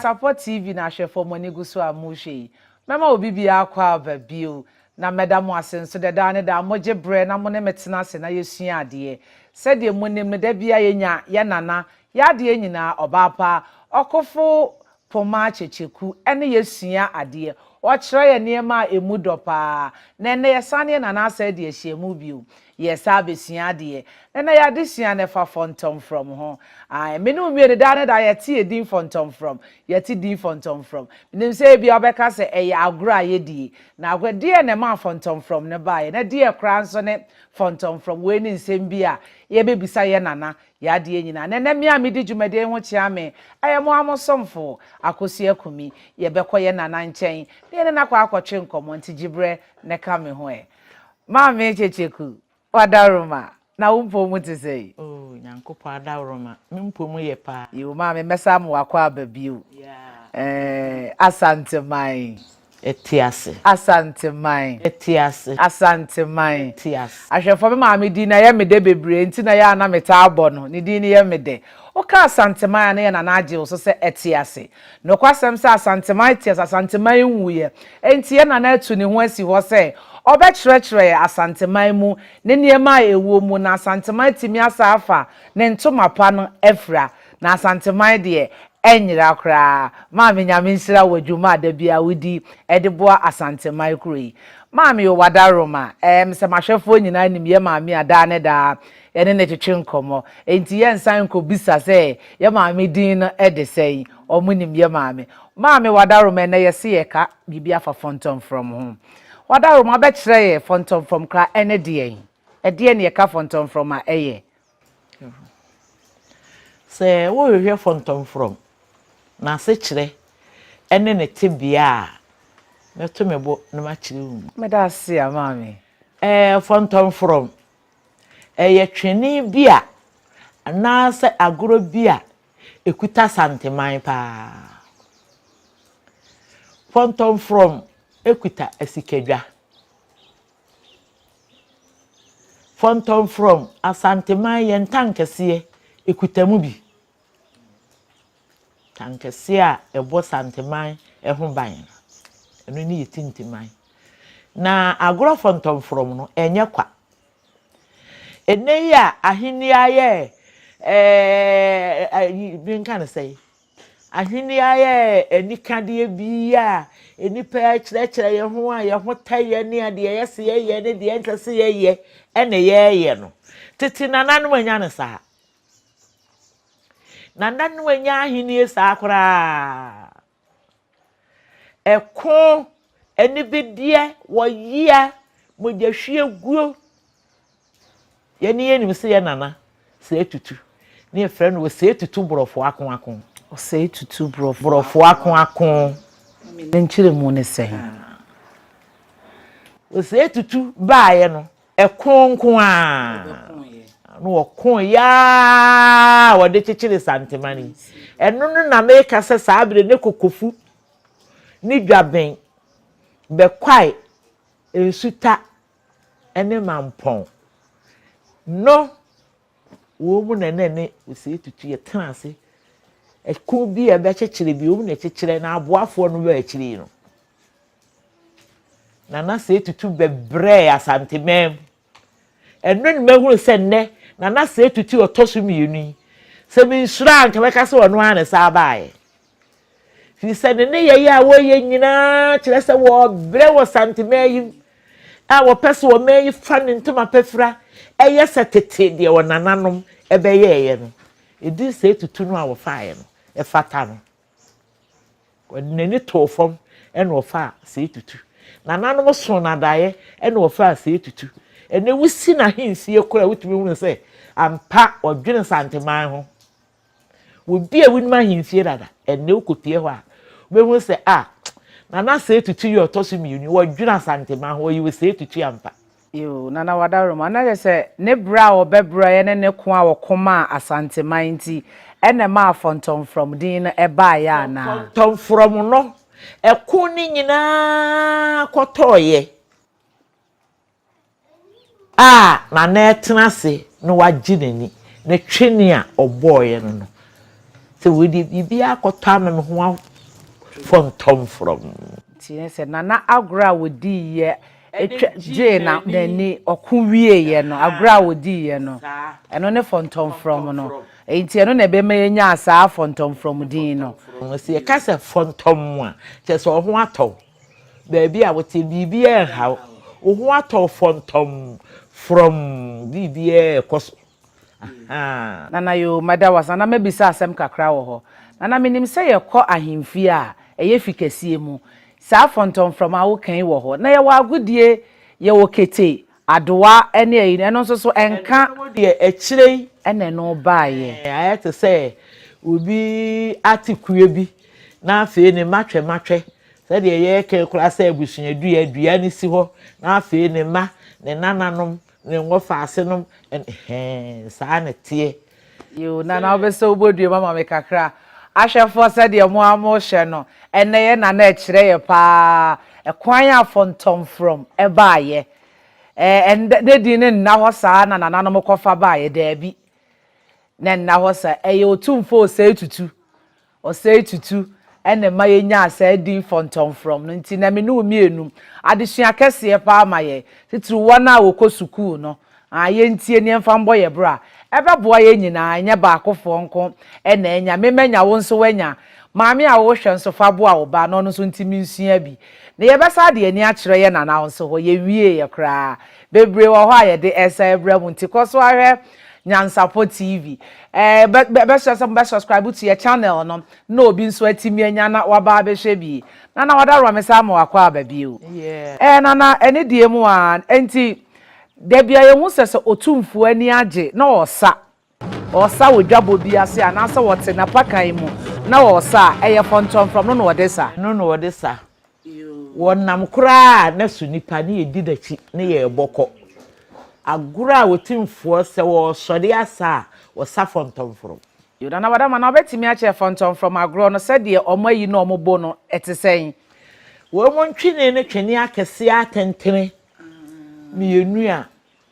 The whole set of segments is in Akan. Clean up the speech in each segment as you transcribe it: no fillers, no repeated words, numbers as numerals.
Nyansapɔ TV na ahwɛfoɔ mo ani gu so a mohwɛ yi. Mɛma obi biara akɔ aba bio, na mɛda mo ase nso dɛ daa ne daa mogye berɛ na mo ne me tena ase na yɛsua adeɛ. Sɛdeɛ monim no, da biara yɛnya yɛn nana, yɛn adeɛ nyinaa, ɔbaa pa, ɔkofo Poma Kyekyeku ne yɛ sua adeɛ. Ɔkyerɛ yɛ nneɛma a ɛmu dɔ paa. Na ɛnnɛ yɛsan ne yɛ Nana Asɛe de ahyiamu bio. Yɛresan abɛsua adeɛ. Na ɛnnɛ yɛ adesua no ɛfa fɔntɔmfrɔm ho. Ae, me ne wo mmienu daa ne daa yɛte yɛ din fɔntɔmfrɔm. Yɛte din fɔntɔmfrɔm. Menim sɛ ebia wobɛka sɛ ɛyɛ agorɔ a yɛdie. Na agorɔ, deɛn na ɛmaa fɔntɔmfrɔm no baeɛ? Na deɛn koraa nso ne fɔntɔmfrɔm? Wei ne nsɛm bi a yɛbɛbisa yɛ Nana Yɛ adeɛ nyinaa. Na ɛnɛ me a medi dwumadie yi ho kyea me, ɛyɛ mo ara mo somfo, Akosua Kumi. Yɛbɛkɔ yɛn nana nkyɛn na yɛne no akɔ akɔtwe nkɔmmɔ, nti gye berɛ na ka me ho ɛ. Maame Kyekyeku, w'adaworoma, na wo mpɔw mu te sɛn? Oh, Nyankopɔn adaworoma, me mpɔw mu yɛ paa. Yoo, maame, mɛsan ama wakɔ aba bio. Yeah. Eh, Asanteman. Ɛte ase. Asanteman. Ɛte ase. Asanteman. Ɛte ase. Ahwɛfoɔ, me maame din no ɛyɛ me dɛ bebree nti na ɛyɛ a na metaa bɔ no. Ne din no yɛ me dɛ. Woka Asanteman a na yɛn nana agye wo so sɛ ɛte ase. Nokwasɛm sɛ Asanteman te ase, Asanteman nwuiɛ. Enti yɛn nana atu ne ho asi hɔ sɛ ɔbɛkyerɛkyerɛ yɛn Asanteman mu ne nneɛma a ɛwɔ mu na Asanteman atumi asan afa ne ntoma pa no afira. Na Asanteman deɛ ɛnyera koraa. Maame Nyame nhyira wo adwuma a da biara wodi de boa Asanteman kuro yi. Maame Owadaroma, ɛɛm sɛ m'ahwɛfoɔ nyinaa nim yɛ maame a daa ne daa yɛne no twetwe nkɔmmɔ. Enti yɛnsan nkɔbisa sɛ yɛ maame din no de sɛn. Wɔn nim yɛ maame. Maame Wadaroma ɛnnɛ yɛse yɛka biribi afa fɔntɔmfrɔm ho. Wadaroma bɛkyerɛ yɛ fɔntɔmfrɔm koraa ɛne deɛn? Ɛdeɛn ne yɛka fɔntɔmfrɔm a ɛyɛ? Sɛ wohwehwɛ fɔntɔmfrɔm, n'asekyerɛ ne ne tebea a, mɛto me bo na makyerɛ wo mu. Meda ase a, maame. Ɛɛ, fɔntɔmfrɔm, ɛyɛ twene bi a anaasɛ agorɔ bi a ɛkuta Santeman paa. Fɔntɔmfrɔm kuta asikadwa. Fɔntɔmfrɔm, Asanteman yɛn tankɛseɛ, ɛkuta mu bi. Tankɛseɛ a ɛbɔ Santeman ho ban no, ɛno ne yɛ tintiman. Na agorɔ fɔntɔmfrɔm no, ɛnyɛ kwa. Ɛnnɛ yi a ahennie ayɛ ɛɛ, menka no sɛn, Ahenni ayɛ anikadeɛ bi a nnipa kyerɛkyerɛ yɛn ho a yɛn ho tɛ yɛn ne deɛ ɛyɛ sɛ yɛyɛ ne deɛ ɛnsɛ sɛ yɛyɛ ɛna yɛyɛ no. Tete nananom anya no saa. Nananom anya ahenni saa koraa. Ɛko, anibedeɛ, wɔyea, mogyahwieguo. Yɛne yɛnim sɛ yɛ nana Sɛɛ Tutu, ne yɛfrɛ no Osei Tutu Borɔfo Ako Ako. Osei Tutu Borɔfo Borɔfo Ako Ako. Ne nkyerɛmu ne sɛn? Osei Tutu baeɛ no, ɛko nko ara na wɔkoeɛ ara a wɔde kyekyere Santeman yi. Ɛno no na meka sɛ saa berɛ ne Kokofu ne Dwaben, Bɛkwae, Nsuta ne Mampɔn no wɔn mu na na ɛne Osei Tutu yɛtena ase. Ɛko bi a ɛbɛkyekyere bi, wɔn na ɛkyekyerɛ na aboafoɔ no baa akyiri yi no. Nana Osei Tutu bɛbrɛɛ Asanteman mu. Ɛno na mahunu sɛ nnɛ Nana Osei Tutu ɔtɔ so mmienu yi, sɛ mensuro a anka mɛka sɛ ɔno ara na ɛsan baeɛ. Firi sɛ ne nneyɛeɛ a wɔyɛ nyinaa kyerɛ sɛ wɔrebrɛ wɔ Santeman yi mu a wɔpɛ sɛ ɔman yi fa ne ntoma pa fira yɛ sɛ tete deɛ wɔn nananom bɛyɛeɛ no. Ɛdin Osei Tutu no a wɔfaeɛ no, ɛfata no. Ɔde n'ani too fam na ɔfaa Osei Tutu. Nananom soo no adaeɛ na ɔfaa Osei Tutu. Ɛnnɛ wosi n'ahemfie koraa a wotumi hunu sɛ ampa ɔdwene Santeman ho. Obi a wonim ahemfie dada, ɛnnɛ wokɔpie hɔ a, wobɛhunu sɛ a, Nana Osei Tutu yi a ɔtɔ so mmienu yi, ɔdwene Asanteman ho, ɔyɛ Osei Tutu ampa. Yoo, Nana Wadaroma, na kyerɛ sɛ ne brɛ a ɔbɛbrɛeɛ ne ne ko a ɔko maa Asanteman nti na ɛmaa Fɔntɔmfrɔm din no baeɛ anaa? Fɔntɔmfrɔm no, ɛko no nyinaa kɔtɔeɛ. A na na ɛtena ase na wagye n'ani, ne twene a ɔbɔeɛ no no, sɛ wei deɛ biribiara akɔtɔ ama me ho Fɔntɔmfrɔm. Nti ne sɛ Nana agorɔ a wɔdiiɛ twa gyee na n'ani ɔko wieeɛ no, agorɔ a wɔdiiɛ no, ɛno ne fɔntɔmfrɔm no. Nti ɛno na ɛbɛma yɛnyaa saa fɔntɔmfrɔm din no. Sɛ yɛka sɛ fɔntɔm a, kyerɛ sɛ wo ho atɔ wo. Baabi a wote, biribiara nha wo. Wo ho atɔ wo fɔntɔm frɔmm, biribiara rekɔ so. Ahaa. Nana yoo, mɛda wo ase. Nana mɛbisa asɛm kakra wɔ hɔ. Nana menim sɛ yɛkɔ ahemfie a, ɛyɛ fi kɛseɛ mu. Saa fɔntɔmfrɔm a woka yi wɔ hɔ. Na yɛwɔ agodie, yɛwɔ kete, adowa ne ayi no, ɛno nso so ɛnka. Ɛno no deɛ akyire yi. Ɛna ɛno baeɛ. Ayɛ te sɛ obi ate kue bi na afei ne matwɛmatwɛ, sɛdeɛ yɛreka yi koraa sɛ abusua dua, dua no si hɔ na afei ne mma, ne nananom, ne nwɔfaasenom, ɛhɛn, saa na ɛteɛ. Yoo, Nana wobɛsɛ wobɔ dua mu ama me kakra. Ahwɛfoɔ sɛdeɛ mo ara mohwɛ no, ɛnnɛ yɛ Nana ɛkyerɛ yɛ paa ɛkwan a fɔntɔmfrɔm ɛbaeɛ. Ɛɛ, ɛndɛ, ne din no nna hɔ saa na nananom kɔfa baeɛ, daabi. Na ɛnna hɔ saa. Ɛyɛ Otumfoɔ Osei Tutu Osei Tutu na ɛma yɛnyaa saa din fɔntɔmfrɔm no nti na me ne wo mmienu adesua kɛseɛ paa ma yɛn, titiriw wɔn a wɔkɔ sukuu no. Ah, yɛntie na yɛmfa mbɔ yɛn bra. Ɛbɛboa yɛn nyinaa, ɛnyɛ baakofoɔ nko na anya. Me manya, wo nso woanya. Maame a wohwɛ nso fa boa wo ba na ɔno nso ntumi nsua bi. Na yɛbɛsan de yɛn ani akyerɛ yɛn nana nso hɔ. Yɛnwieeɛ koraa. Bebree wɔ hɔ a yɛde resan abrɛ mo nti kɔ so ara hwɛ Nyansapɔ TV. Ɛɛ bɛ bɛ bɛsrɛ sɛ mobɛ subscribe to yɛ channel no na obi nso atumi anya na waba abɛhwɛ bi. Nana Wadaroma me san ma wakɔ aba bio. Ɛɛ Nana ɛne deɛ mu aa nti da bia yɛhu sɛ sɛ Otumfoɔ ani agye na ɔsa ɔsa wɔ dwabɔ bi ase anaasɛ ɔte napakan mu na ɔsa a ɛyɛ fɔntɔmfrɔm no na ɔde sa. Ɛno na ɔde sa. Wɔnam koraa a na so nipa ne yɛdi n'akyi ne yɛrebɔ kɔ. Agorɔ a Otumfoɔ sɛ wɔresɔre asa a wɔsa fɔntɔmfrɔm. Yo, Nana Wadama, na wobɛtumi akyerɛ fɔntɔmfrɔm agorɔ no sɛdeɛ wɔn ayi na wɔn bo no te sɛn? Wɔn ntwene no twene akɛseɛ atentene mmienu a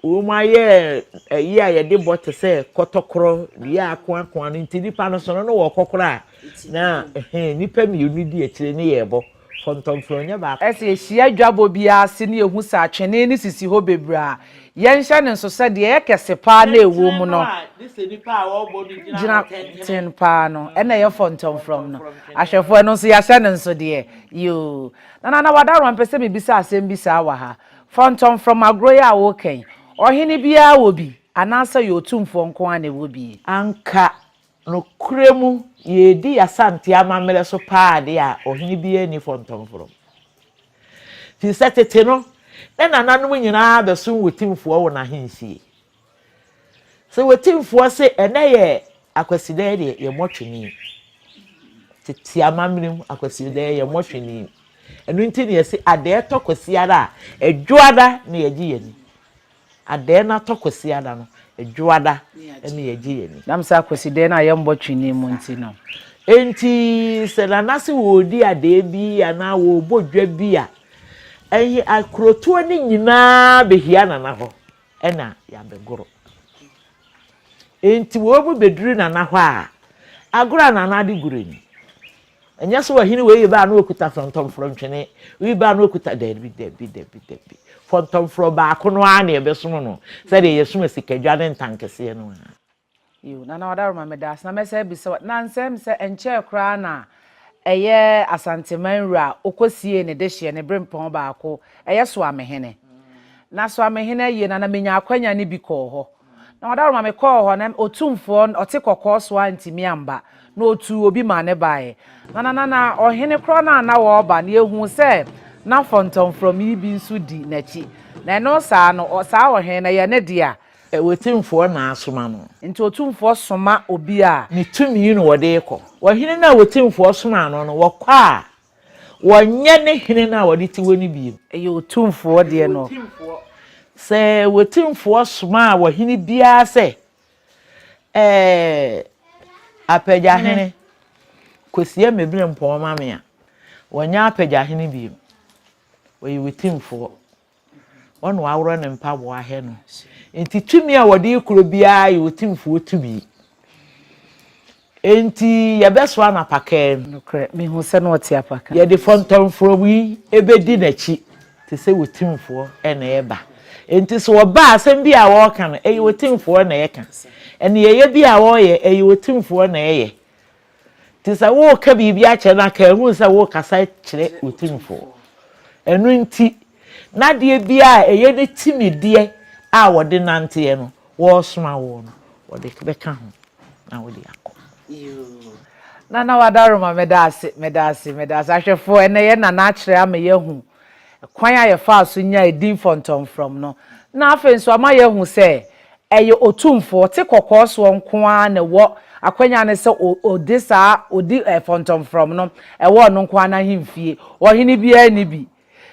Wɔayɛ ayi a yɛde bɔ te sɛ kɔtɔkorɔ, dua akoakoa no nti nipa no so no na wɔkɔ koraa na nnipa mmienu di akyire ne yɛrebɔ fɔntɔmfrɔm nyɛ baako. Sɛ yɛhyia dwabɔ bi ase na yɛhu sɛ atwene no sisi hɔ bebree a, yɛnhyɛ no nso sɛ deɛ ɛyɛ kɛse pa ara na ɛwɔ mu no gyina ten pa ara no na ɛyɛ fɔntɔmfrɔm no. Ahwɛfoɔ, ɛno nso yɛahyɛ no nso deɛ? Yoo. Nana Nawadaroma, mepɛ sɛ mebisa asɛm bi saa wɔ ha. Fɔntɔmfrɔm agorɔ yi a woreka yi, ɔhene biara wɔ bi anaasɛ ɔyɛ otumfoɔ nko ara na ɛwɔ bi? Anka nokorɛ mu yɛredi Asante amammerɛ so paa deɛ a, ɔhene biara nni fɔntɔmfrɔm. Firi sɛ tete no, na nananom nyinaa bɛsom Otumfoɔ wɔ n'ahensie. Sɛ Otumfoɔ se ɛnnɛ yɛ Akwasidae deɛ, yɛmmɔ twene. Tete amammerɛ mu, Akwasidae yɛmmɔ twene. Ɛno nti na yɛse adɛɛ tɔ Kwasiada a, Ɛdwoada na yɛgye yɛn ani. Adɛɛ no atɔ Kwasiada no, Ɛdwoada na yɛgye yɛn ani. Nam sɛ Akwasidae no a yɛmmɔ twene mu nti no. Enti sɛ Nana se wɔredi adɛɛ bi anaa wɔrebɔ dwa bi a, ɛhe akurotoɔ no nyinaa bɛhia Nana hɔ. na yɛabɛgoro. Enti wɔn mu bɛduru Nana hɔ a, agorɔ a Nana de goro ni. Ɛnyɛ sɛ ɔhene wei ba a na ɔkuta fɔntɔmforɔ ntwene, wei ba a na ɔkuta dabi dabi dabi dabi. Fɔntɔmforɔ baako no ara na yɛbɛsom no sɛdeɛ yɛsom asikadwa ne ntankeseɛ no ara. Yiw, Nana Ɔdaroma meda ase na mɛsan abisa wo, na nsɛm sɛ ɛnkyɛɛ koraa na ɛyɛ Asanteman wura a ɔkɔsiee ne dehyeɛ ne berempɔn baako, ɛyɛ Soamehene. Na Soamehene ayie no, na menya akwanya no bi kɔɔ hɔ. Na Ɔdaroma mekɔɔ hɔ na Otumfoɔ ɔte kɔkɔɔ so antumi amba, na ɔtuu obi maa no baeɛ. Na na na ɔhene korɔ no a na ɔreba no, yɛhuu sɛ na fɔntɔmfrɔm yi bi nso di n'akyi. Na ɛno saa no, saa ɔhene no, ɛyɛ ne dea. Otumfoɔ na asoma no. Nti Otumfoɔ soma obi a. Ne tumi na wɔde rekɔ. Ɔhene no a Otumfoɔ somaa no no, wɔkɔ a, wɔnyɛ ne hene no a ɔde te hɔ no bio. Ɛyɛ Otumfoɔ deɛ no. Sɛ Otumfoɔ somaa ɔhene biara sɛ, Ɛɛ, Apagyahene, kɔsie me berempɔn ma me a, wɔnyɛ Apagyahene bio. Ɔyɛ Otumfoɔ. Ɔna waworɔ ne mpaboa ahwɛ no. Nti tumi a wɔde yɛ kuro biara yɛ otumfoɔ tumi. Enti yɛbɛsoa no apakaa mu. Nokorɛ, mehu sɛ na ɔte apakaa. Yɛde fɔntɔmfrɔm yi bɛdi n'akyi te sɛ Otumfoɔ na ɛreba. Enti sɛ ɔba a, asɛm bi a ɔreka no, ɛyɛ Otumfoɔ na ɛreka. Nneyɛeɛ bi a ɔreyɛ, ɛyɛ Otumfoɔ na ɛreyɛ. Nti sɛ woreka biribi akyerɛ no a, ka ɛhu sɛ worekasa kyerɛ Otumfoɔ. Ɛno nti, n'adeɛ biara a ɛyɛ ne timideɛ a ɔde nanteɛ no, wɔresoma woɔ no, wɔde bɛka ho na wode akɔ. Yoo. Nana Wadaroma meda ase, meda ase, meda ase. Ahwɛfoɔ, ɛnnɛ yɛn Nana akyerɛ ama yɛahu kwan a yɛfaa so nyaa edin Fɔntɔmfrɔm no, na afei nso ama yɛahu sɛ ɛyɛ Otumfoɔ, ɔte kɔkɔɔ soɔ nko ara na ɛwɔ akwanya no sɛ ɔde saa, ɔdi Fɔntɔmfrɔm no, ɛwɔ ɔno nko ara n'ahemfie. Ɔhene biara nni bi.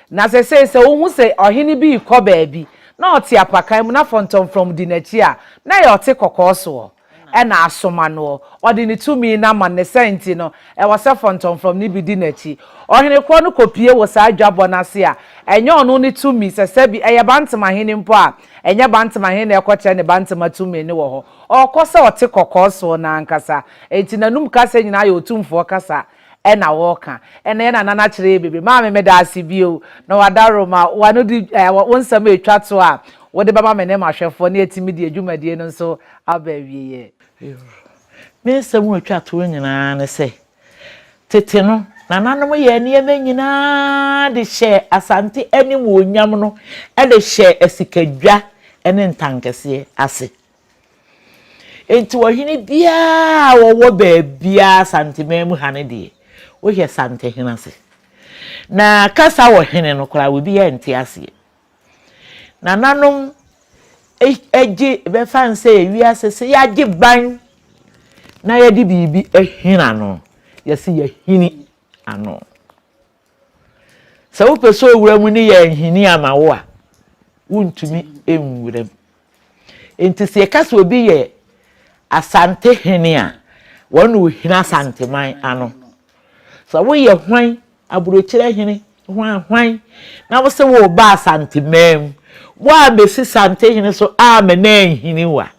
Na seesei sɛ wohu sɛ ɔhene bi rekɔ baabi, na ɔte apakan mu na fɔntɔmfrɔm di n'akyi a, na ɛyɛ ɔte kɔkɔɔ soɔ na asoma noɔ. Ɔde ne tumi no ama no, ne saa nti no, ɛwɔ sɛ fɔntɔmfrɔm no bi di n'akyi. Ɔhene korɔ no kɔpue wɔ saa dwabɔ no ase a, ɛnyɛ ɔno ne tumi, sɛ sɛbi ɛyɛ Bantemahene mpo a, ɛnyɛ Bantemahene na ɛkɔkyerɛ ne Bantema tumi no wɔ hɔ. Ɔrekɔ sɛ ɔte kɔkɔɔ soɔ no ankasa. Enti n'anum kasa nyinaa yɛ otumfoɔ kasa. ɛna wɔka ɛna yɛ nana no akyerɛ yɛ bebree maame meda ase bio na wadaroma wano di ɛɛ wo nsɛm a etwa to a wode bɛma me ne m'ahwɛfoɔ ne yɛtumi de adwumadie no nso aba awieɛ. Me nsɛm a etwa toɔ nyinaa ne sɛ, tete no, nananom yɛɛ nneɛma nyinaa de hyɛɛ Asante animuonyam no de hyɛɛ asikadwa ne ntankɛseɛ ase. Enti ɔhene biara a ɔwɔ baabiara Asanteman mu ha no deɛ, wohwɛ Santehene ase. Na kasa wɔ hene no koraa obiara nte aseɛ. Nananom gye bɛfa no sɛ wiase sɛ yɛagye ban na yɛde biribi ahini ano, yɛse yɛahini ano. Sɛ wopɛ sɛ owura mu ne yɛ nhini ama wo a, wontumi nwura mu. Enti sɛ yɛka sɛ obi yɛ Asante hene a, wɔn na wɔhini Asanteman ano. Sɛ woyɛ hwan, aburokyerɛ hene, hwan hwan, na wo sɛ woreba Asanteman mu, woammɛsi Sante hene so ammɛ na anhini wo a,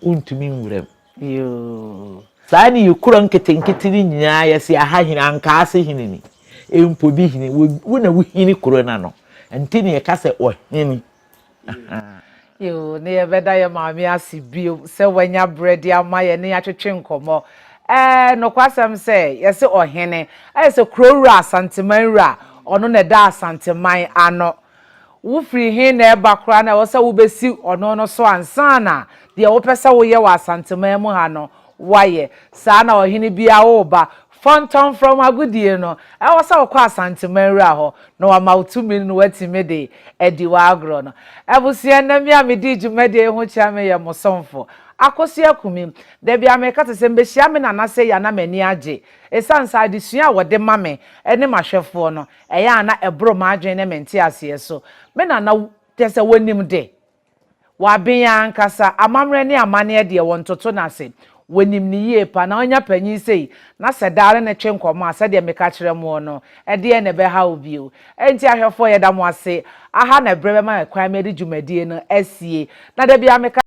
wontumi nwura mu. Yoo. Saa ne yɛ kuro nketenkete no nyinaa yɛse aha hene, Ankaase hene ni, Mpobi hene, wo na wohini kuro no ano, nti na yɛka sɛ ɔhene. Yoo, ne yɛbɛda yɛ maame ase bio sɛ wanya berɛ de ama yɛn ne yɛatwetwe nkɔmmɔ. Ɛɛ, nokwasɛm sɛ, yɛse ɔhene, ayɛ sɛ kuro wura, Asanteman wura, ɔno na ɛda Asanteman ano. Wofiri he na ɛba koraa na ɛwɔ sɛ wobɛsi ɔno no so ansa na deɛ wopɛ sɛ woyɛ wɔ Asanteman mu ha no, woayɛ. Saa na ɔhene biara woreba, Fɔntɔmfrɔm agodie no, ɛwɔ sɛ wokɔ Asanteman wura hɔ na wama wo tumi no na woatumi de adi w'agorɔ no. Abusua, nnɛ me a medii dwumadie yi ho kyea me yɛ mo somfo, Akosua Kumi. Da biara meka sɛ, sɛ mebɛhyia me nana sei a na m'ani agye. Ɛsiane sɛ adesua a wɔde ma me ne m'ahwɛfoɔ no, ɛyɛ a na ɛboro m'adwene ne me nteaseɛ so. Me nana, kyerɛ sɛ wɔnim de. Waben ankasa. Amammerɛ ne amanneɛ deɛ, wɔntoto no ase. Wɔnim no yie pa. Na ɔnya panin sei, na sɛ daa ne no twe nkɔmmɔ a, sɛdeɛ meka kyerɛ moɔ no, ɛdeɛn na ɛbɛha wo bio? Enti ahwɛfoɔ, yɛda mo ase. Aha na berɛ bɛma yɛn kwan ma yɛde dwumadie no asie. Na da biara meka.